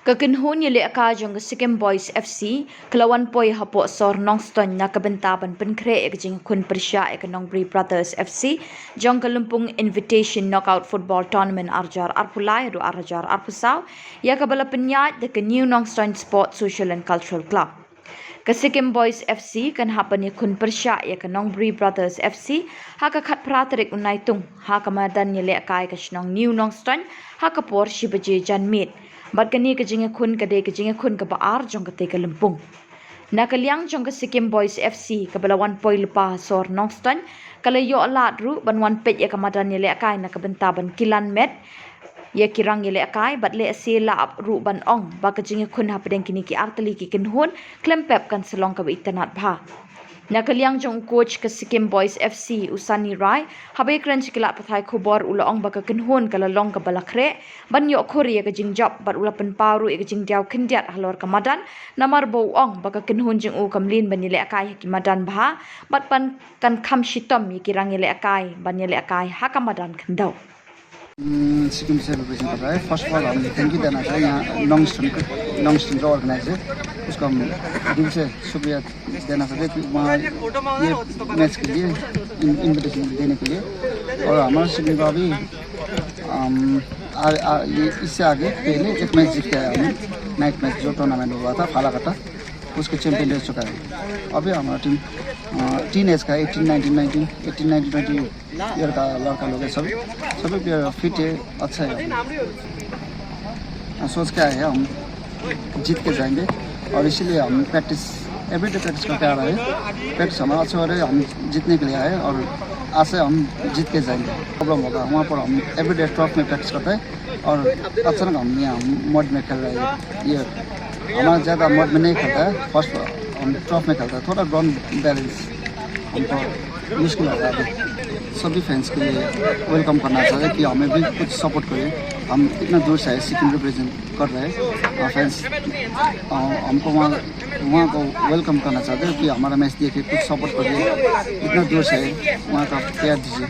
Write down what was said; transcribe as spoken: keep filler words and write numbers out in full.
Ka kynhun ïalehkai jong ka Sikkim Boys F C ka la wan poi hapoh sor Nongstoiñ na ka bynta ban pynkhreh ïa ka jingkhun pyrshah ïa ka Nongbri Brothers F C jong ka Lympung Invitation Knockout Football Tournament ar hajar arphew lai haduh ar hajar arphew saw, ïa kaba la pynïaid da ka New Nongstoiñ Sport Social and Cultural Club. Ka Sikkim Boys F C kan hap ban ïakhun pyrshah ïa ka Nongbri Brothers F C ha ka khatphra tarik u Naitung ha ka madan ïalehkai ka shnong New Nongstoiñ ha ka por shi baje janmiet. Bad kane ka jingïakhun ka dei ka jingïakhun kaba ar jong katei ka lympung. Na ka liang jong ka Sikkim Boys F C kaba la wan poi lypa ha sor Nongstoiñ, ka la ïoh lad ruh ban wan peit ïa ka madan ïalehkai na ka bynta ban kilan met ïa ki rang ïalehkai, bad lehse lah ruh ban ong ba ka jingïakhun hapdeng kine ki artylli ki kynhun khlem pep kan sa long kaba itynnad bha. Na ka liang jong u coach ka Sikkim Boys F C u Sunny Rai, haba ïakren sha ki lad pathai khubor u la ong ba ka kynhun ka la long kaba la khreh ban ïoh khur ïa ka jingjop, bad u la pynpaw ruh ïa ka jingdiaw khyndiat halor ka madan, namar ba u ong ba ka kynhun jong u kam lin ban ïalehkai ha ki madan bha, bad ban kan kham shitom ïa ki rang ïalehkai ban ïalehkai ha ka madan khyndew. सिक्किम से रिप्रेजेंट कर रहा है। फर्स्ट ऑफ ऑल हम थैंक यू देना चाहेंगे यहाँ नॉन्ग स्टूडेंट को, नॉन्ग स्टूडेंट का ऑर्गेनाइजर, उसको हम दिल से शुक्रिया देना चाहते हैं कि वहाँ ये मैच के लिए इनविटेशन देने के लिए। और हमारा सिक्किम का अभी हम, आ, आ, ये इससे आगे पहले एक मैच जीत के आया हूँ, नाइट मैच जो टूर्नामेंट हुआ था फालाकाटा, उसके चैंपियन रह चुका है। अभी हमारा टीम टीन एज का एटीन नाइनटीन नाइनटीन एटीन नाइनटीन ट्वेंटी ईयर का लड़का लोग है, सभी सभी प्लेयर फिट है, अच्छा है। हम सोच के आए हैं हम जीत के जाएंगे और इसीलिए हम प्रैक्टिस एवरीडे प्रैक्टिस करके आ रहे हैं। प्रैक्टिस हमारा अच्छा हो रहा है, हम जीतने के लिए आए और आज से हम जीत के जाएंगे। प्रॉब्लम होगा वहाँ पर हम एवरीडे टर्फ में प्रैक्टिस करते हैं और अचानक हम यहाँ मड में खेल रहे हैं। ये हमारा ज़्यादा मड में नहीं खेलता है, फर्स्ट हम टर्फ में खेलता है, थोड़ा ग्राउंड बैलेंस हमको मुश्किल होता है। अभी सभी फैंस के लिए वेलकम करना चाहते हैं कि हमें भी कुछ सपोर्ट करें। हम इतना दूर से आए, सिक्किम रिप्रेजेंट कर रहे हैं। फैंस हमको वहाँ वहाँ को वेलकम करना चाहते हैं कि हमारा मैच देख के कुछ सपोर्ट करिए। इतना दूर से आए, वहाँ का प्यार दीजिए।